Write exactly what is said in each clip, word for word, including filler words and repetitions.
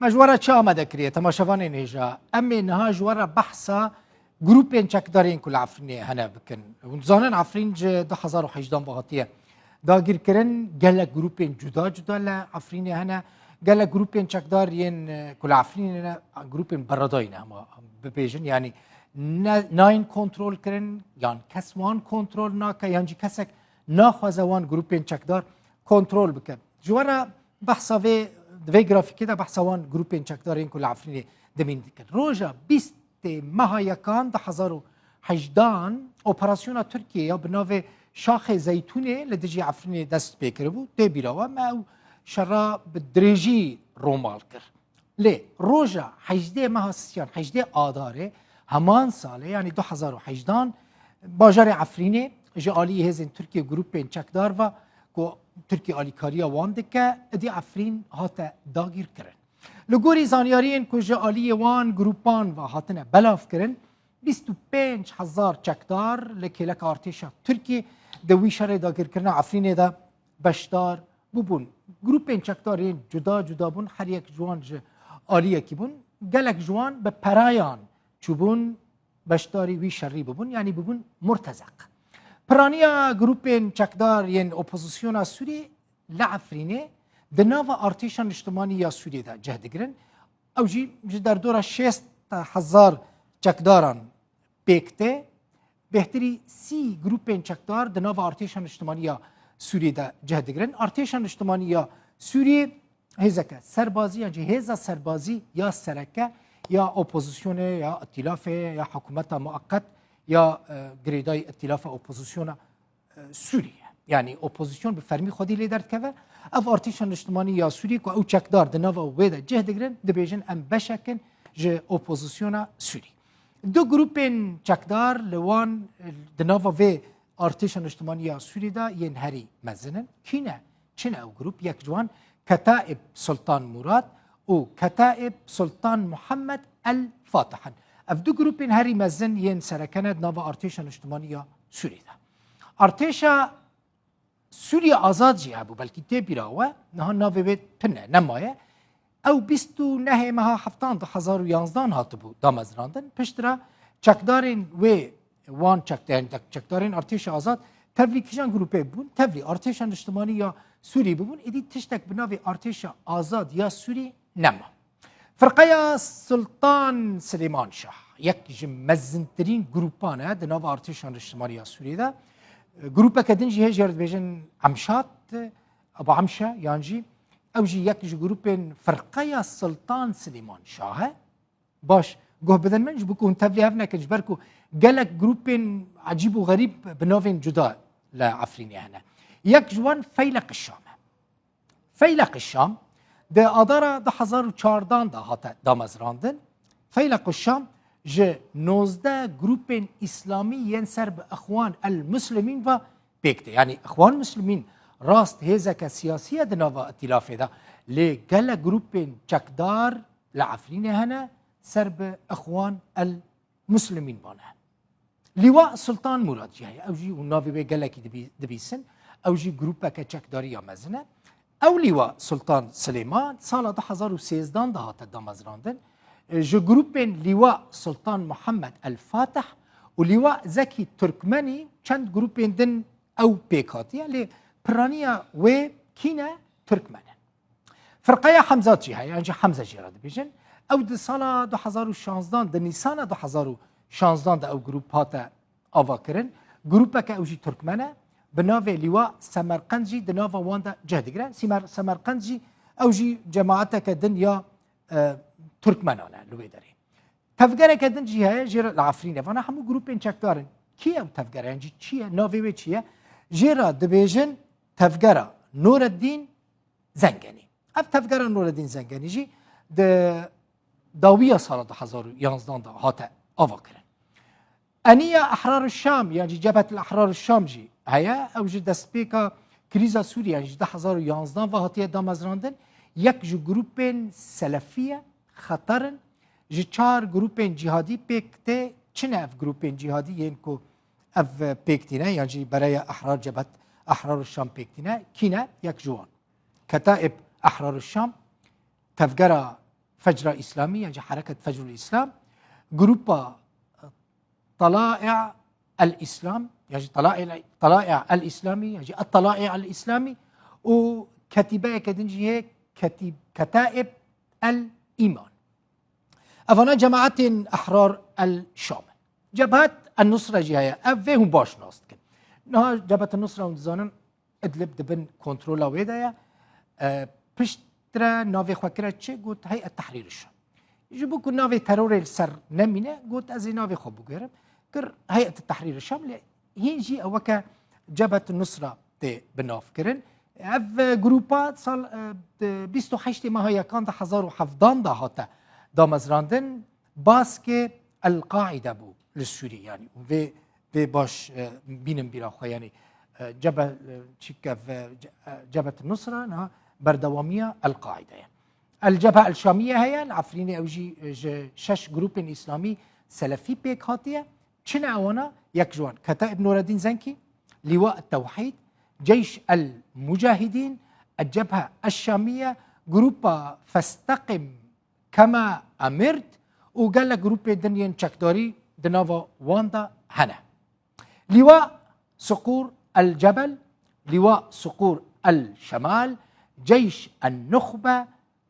Me ji we re çi amade kiriye, temaşevanên hêja? Em ê niha ji we re behsa grûpên çekdarên ku li Efrînê hene bikin. Hûn dizanin Efrîn ji du hezar û hejdan ve hatiye dagîrkirin. Gelek grûpên cuda cuda li Efrînê hene. Gelek grûpên çekdar yên, e, ku li Efrînê ne, grûpên beredayî ne, hema bibêjin. Yanî ne, nayên kontrol kirin, yan kes wan kontrol nake, yan jî kesek naxwaze wan grûpên çekdar kontrol bike. Ji we re behsa vê, di vê grafîkê de behsa wan grûpên çekdarên ku li Efrînê dimîn dikin. Roja bîstê meha yekan du hezar û hejdan operasyona Tirkiyê ya bi navê Şaxê Zeytûnê li dijî Efrînê dest pê kiribû. Tê bîra we me ew şera bi dirêjî romal kir. Lê roja hejdê meha Sisiyan, hejdê Adarê heman salê, yanî du hezar û hejdan, bajarê Efrînê ji aliyê hêzên Tirkiyê, grûpên çekdar ve ku Tirkiye alîkariya wan dike, êdî Efrîn hate dagîrkirin. Li gorî zanyariyên ku ji aliyê wan grûpan ve hatine belavkirin, bîst û pênc hezar çekdar li kêleka artêşa Tirkiyê di wî şerê dagirkirina Efrînê de beşdar bûbûn. Grûpên çekdar yên cuda cuda bûn, her yek ji wan ji aliyekî bûn. Gelek ji wan bi perayan çûbûn beşdarî wî şerî bibûn, yanî bibûn murtezeq. Piraniya grûpên çekdar yên opozisyona Sûriyê li Efrînê di nava artêşa niştimanî ya Sûriyê de cih digirin. Ew jî ji derdora şêst hezar çekdaran pêk tê. Bêhtirî sî grûpên çekdar di nava artêşa niştimanî ya Sûriyê de cih digirin. Artêşa niştimanî ya Sûriyê hêzeke serbazî yan jî hêza serbazî ya sereke ya opozisyonê ya îtîlafê ya hikûmeta mueqet ya, e, girêdayî îtîlafa opozisyona, e, Sûriyê. Yanî opozisyon bi fermî xwedî lê derdikeve. Ev artêşa niştimanî ya Sûriyê ku ew çekdar di nava wê de cih digirin, dibêjin em beşek in ji opozisyona Sûrî. Du grûpên çekdar li wan, e, di nava vê artêşa niştimanî ya Sûriyê de yên herî mezin in. Kî ne? Çi ne ew grûp? Yek ji wan Ketaib Sultan Murad û Ketaib Sultan Muhammed El Fatih in. Ev du grûpên herî mezin yên sereke ne di nava artêşa niştimanî ya Sûriyê de. Artêşa Sûriye Azad jî hebû, belkî tê bîra we, niha navê wê tune, nemaye. Ew bîst û nehê meha heftan du hezar û yanzdan hatibû damezrandin. Piştre çekdarên wê, wan çekdarên, çekdarên Artêşa Azad tevlî kîjan grûpê bûn? Tevlî Artêşa Niştimanî ya Sûrî bibûn. Êdî tiştek bi navê Artêşa Azad ya Sûrî nema. Firqeya Sultan Silêman Şah, yek ji mezintirîn grûpan e di nava Artêşa Niştimanî ya Sûriyê de. Grûpeke din jî heye, jê re dibêjin Emşat, Ebu Emşe, yan jî ew jî yek ji grûpên firqeya Sultan Silêman Şah e. Baş, guh bidin min, ji bo ku hûn tevlî hev nekin, ji ber ku gelek grûpên ecîb û xerîb bi navên cuda li Efrînê hene. Yek ji wan Feyleq Şam e. Feyleq Şam di adara du hezar û çardan de hate damezrandin. Feyleq Şam ji nozdeh grûpên îslamî yên ser bi Ixwan el Muslimîn ve pêk tê. Yanî Ixwan Muslimîn rast hêzeke siyasî ye di nava îtîlafê de, lê gelek grûpên çekdar li Efrînê hene ser bi Ixwan el Muslimîn ve ne. Lîwa Sultan Murad jî heye. Ew jî, hûn navê wê gelekî dibî-, dibîsin. Ew jî grûpeke çekdarî ya mezin e. Ew Lîwa Sultan Silêman sala du hezar û sêzdan de hate damezrandin. E, ji grûpên Lîwa Sultan Muhammed El Fatih û Lîwa Zekî Turkmenî, çend grûpên din ew pêk hatiye, lê piraniya wê kî ne? Turkmen in. Firqeya Hemzat jî heye, yan jî Hemze jê re dibêjin. Ew di sala du hezar û şanzdan, di Nîsana du hezar û şanzdan de ew grûp hate avakirin. Grûpeke ew jî Turkmen e, bi navê Lîwa Semerqend jî di nava wan de cih digire. Sîmer-, Semerqend jî, ew jî cemaeteke din ya, e, Turkmenan e li wê derê. Tevgereke din jî heye, jê re li Efrînê. Vana hemû grûpên çekdar in. Kî ye ew tevgere? Yan jî çi ye? Navê wê çi ye? Jê re dibêjin Tevgera Nureddîn Zengenî. Ev Tevgera Nureddîn Zengenî jî di dawiya sala du hezar û yanzdan de hate avakirin. Eniya Ehrar Şam, yan jî Cebhet el Ehrar Şam jî heye. Ew ji destpêka krîza Sûriyê, yan jî du hezar û yanzdan ve hatiye damezrandin. Yek ji grûpên selefî ye, xeter in. Ji çar grûpên cîhadî pêk tê. Çi ne ev grûpên cîhadî yên ku ev pêk tîne, yan jî bereya Ehrar, Cebhet Ehrar Şam pêk tîne? Kî ne? Yek ji wan Ketaib Ehrar Şam, Tevgera Fecra Îslamî, ya jî Hereket Fecrul Îslam, grupa Tala'i' el-Îslam, ya jî Tala'i', Tala'i' el-Îslamî, ya jî Tala'i' el-Îslamî û ketîbeyeke din jî heye, ketîb-, Ketaib el-Îman. Evana cemaetên Ehrar el-Şam in. Cebhet el-Nusra jî heye. Ev vê hûn baş nas dikin. Niha Cebhet el-Nusra hûn dizanin Idlib di bin kontrola wê de ye. E, piştre navê xwe kire çi? Got Heyet Tehrîr Şam. Ji bo ku navê terorê li ser nemîne, got ez ê navê xwe biguherim. Kir Heyet Tehrîr Şam, lê hîn jî ew weke Cebhet Nusra tê binavkirin. Ev, e, grupa sal, e, di bîst û heştê meha yekan de hezar û hevdan de hate damezrandin. Baskê El-Qaîde bû li Sûrî, yanî vê, vê baş, e, bînin bîra xwe, yanî, e, cebe-, e, çîke ve, ce-, e, Cebhet Nusra niha berdewamiya El-Qaîde ye. El-Cebhe El-Şamiye heye, li Efrînê ew jî, e, ji şeş grûpên Îslamî Selefî pêk hatiye. Çi ne ewana? Yek ji wan Ketaib Nureddin Zenkî, Lîwa Tewhîd, Ceyş El-Mucahidîn, El-Cebhe El-Şamiye, grûpa Festeqim Kema Emirt û gelek grûpê din yên çekdarî di nava wan de hene. Lîwa Suqûr El-Cebel, Lîwa Suqûr El-Şemal, Ceyş El-Nuxbe,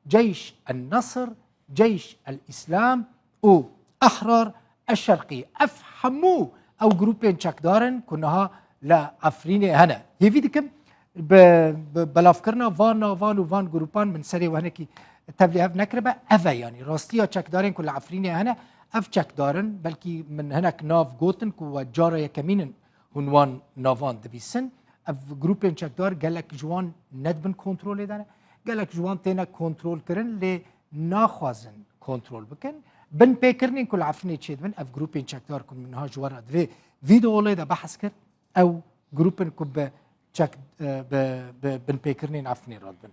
Ceyş El-Nesr, Ceyş El-Îslam û Ehrar El-Şerqî. Ev hemû ew grûpên çekdar in ku niha li Efrînê hene. Hêvî dikim bi, bi belavkirina van navan û van grûpan min serê we hinekî tevlî hev nekiribe. Ev e, yanî rastiya çekdarên ku li Efrînê hene, ev çekdar in. Belkî min hinek nav gotin ku we cara yekemîn in hûn wan navan dibîsin. Ev grûpên çekdar gelek ji wan ne di bin kontrolê de ne. Gelek ji wan têne kontrolkirin, lê naxwazin kontrol bikin. Binpêkirinên ku li Efrînê çêdibin, ev grûpên çekdar ku min niha ji we re di vê vîdeolê de behs kir, ew grûp in ku bi çek-, e, bi, bi binpêkirinên Efrînê re dibin.